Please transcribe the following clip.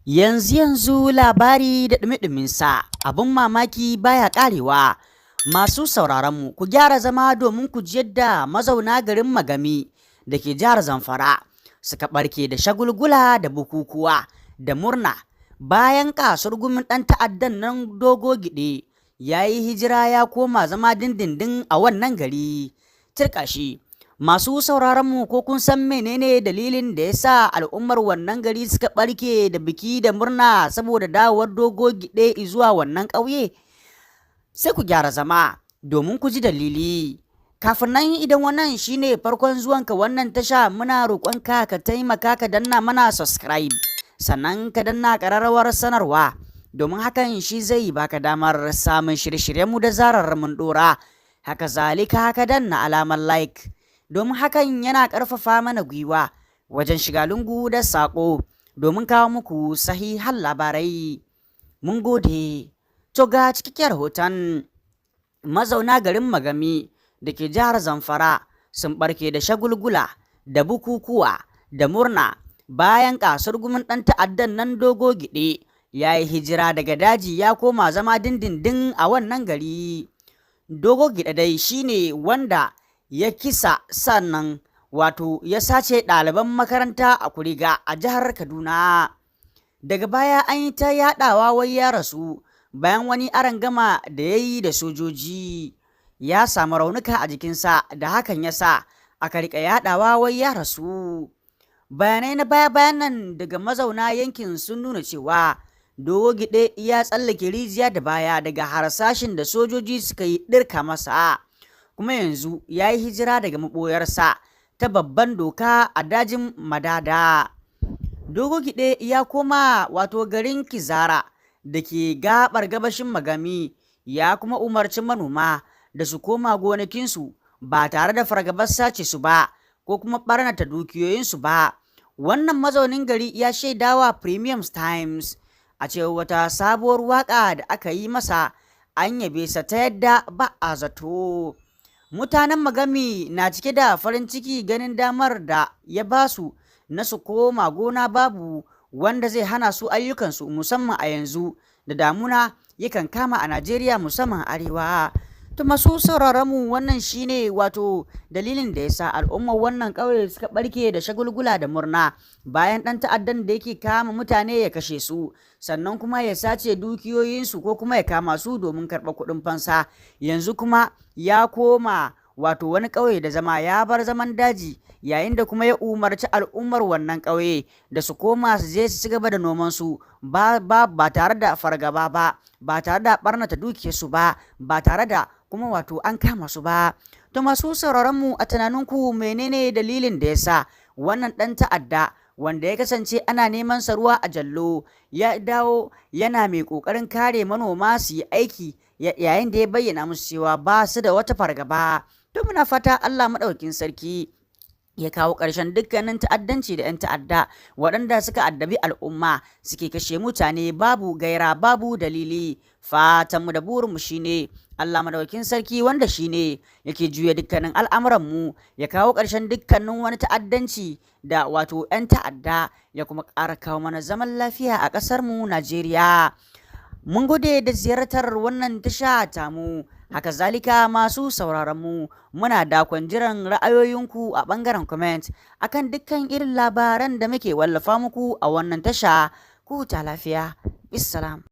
Yanzu yanzu labari da ɗumi-ɗuminsa, abin mamaki baya ƙarewa. Masu sauraronmu, ku gyara zama domin ku ji yadda mazauna garin Magami da ke jihar Zamfara suka ɓarke da shagulgula da bukukuwa da murna bayan kasurgumin ɗan ta'addan nan Dogo Gide ya yi hijira ya koma zama dindindin a wannan gari. Tirƙashi. Masu sauraronmu, ko kun san menene dalilin da ya sa al'ummar wannan gari suka ɓarke da biki da murna saboda dawowar Dogo Gide zuwa wannan ƙauye? Sai ku gyara zama domin ku ji dalili. Kafin nan, idan wannan shine farkon zuwanka wannan tasha, muna roƙonka ka taimaka ka danna mana subscribe, sannan ka danna ƙararrawar sanarwa, domin hakan shi zai baka damar samun shirye-shiryenmu da zarar mun ɗora. Haka zalika ka danna alamar like, domin hakan yana ƙarfafa mana gwiwa wajen shiga lungu da saƙo domin kawo muku sahihan labarai. Mun gode. To, ga cikakken rahoton. Mazauna garin Magami da ke jihar Zamfara sun ɓarke da shagulgula da bukukuwa da murna bayan kasurgumin ɗan ta'addan nan Dogo Gide ya yi hijira daga daji ya koma zama dindindin a wannan gari. Dogo Gide dai shine wanda ya kisa, sannan wato ya sace ɗaliban makaranta a Kuriga a jihar Kaduna. Daga baya an yi ta yaɗawa wai ya rasu bayan wani arangama da ya yi da sojoji. Ya samu raunuka a jikinsa da hakan ya sa aka riƙa yaɗawa wai ya rasu. Bayanai na baya-bayan nan daga mazauna yankin sun nuna cewa Dogo Gide ya tsallake rijiya da baya daga harsashin da sojoji suka yi ɗirka masa, kuma yanzu ya yi hijira daga maɓoyarsa ta babban doka a dajin Madada. Dogo Gide ya koma wato garin Kizara da ke gabar gabashin Magami, ya kuma umarci manoma da su koma gonakinsu ba tare da fargabar sace su ba ko kuma ɓarnata dukiyoyinsu ba. Wannan mazaunin gari ya shaidawa Premium Times a cewa wata sabuwar waƙa da aka yi masa, an yabe sa ta yadda ba a zato. Mutanen Magami na cike da farin ciki ganin damar da ya ba su na su koma gona, babu wanda zai hana su ayyukansu, musamman a yanzu da damuna yakan kama a Najeriya, musamman arewa. To, masu sauraron mu, wannan shine wato dalilin da yasa al'ummar wannan ƙauye suka barke da shagulgula da murna bayan ɗan ta'addan da yake kama mutane ya kashe su, sannan kuma ya sace dukiyoyinsu ko kuma ya kama su domin karɓar kuɗin fansa, yanzu kuma ya koma wato wani ƙauye da zama, ya bar zaman daji, yayin da kuma ya umarci al'ummar wannan ƙauye da su koma su je su ci gaba da nomansu ba, ba, ba tare da fargaba ba, ba tare da ɓarnata dukiyarsu ba, ba tare da kuma wato an kama su ba. To, masu sauraron mu, a tunaninku menene dalilin da yasa wannan ɗan ta'adda wanda ya kasance ana neman sa ruwa a jallo ya dawo yana mai ƙoƙarin kare manoma su yi aiki, yayin da ya bayyana musu cewa ba su da wata fargaba? To, muna fata Allah maɗaukin sarki ya kawo ƙarshen dukkanin ta'addanci da 'yan ta'adda waɗanda suka addabi al'umma, suke kashe mutane babu gaira babu dalili. Fatanmu da burinmu shine Allah madaukakin sarki, wanda shine yake juya dukkanin al'amuranmu, ya kawo ƙarshen dukkanin wani ta'addanci da wato 'yan ta'adda, ya kuma ƙara kawo mana zaman lafiya a ƙasarmu Najeriya. Mun gode da ziyartar wannan tasha tamu. Haka zalika, masu sauraron mu, muna dakon jiran ra'ayoyinku a ɓangaren comment akan dukkan irin labaran da muke wallafa muku a wannan tasha. Ku huta lafiya. Bissalam.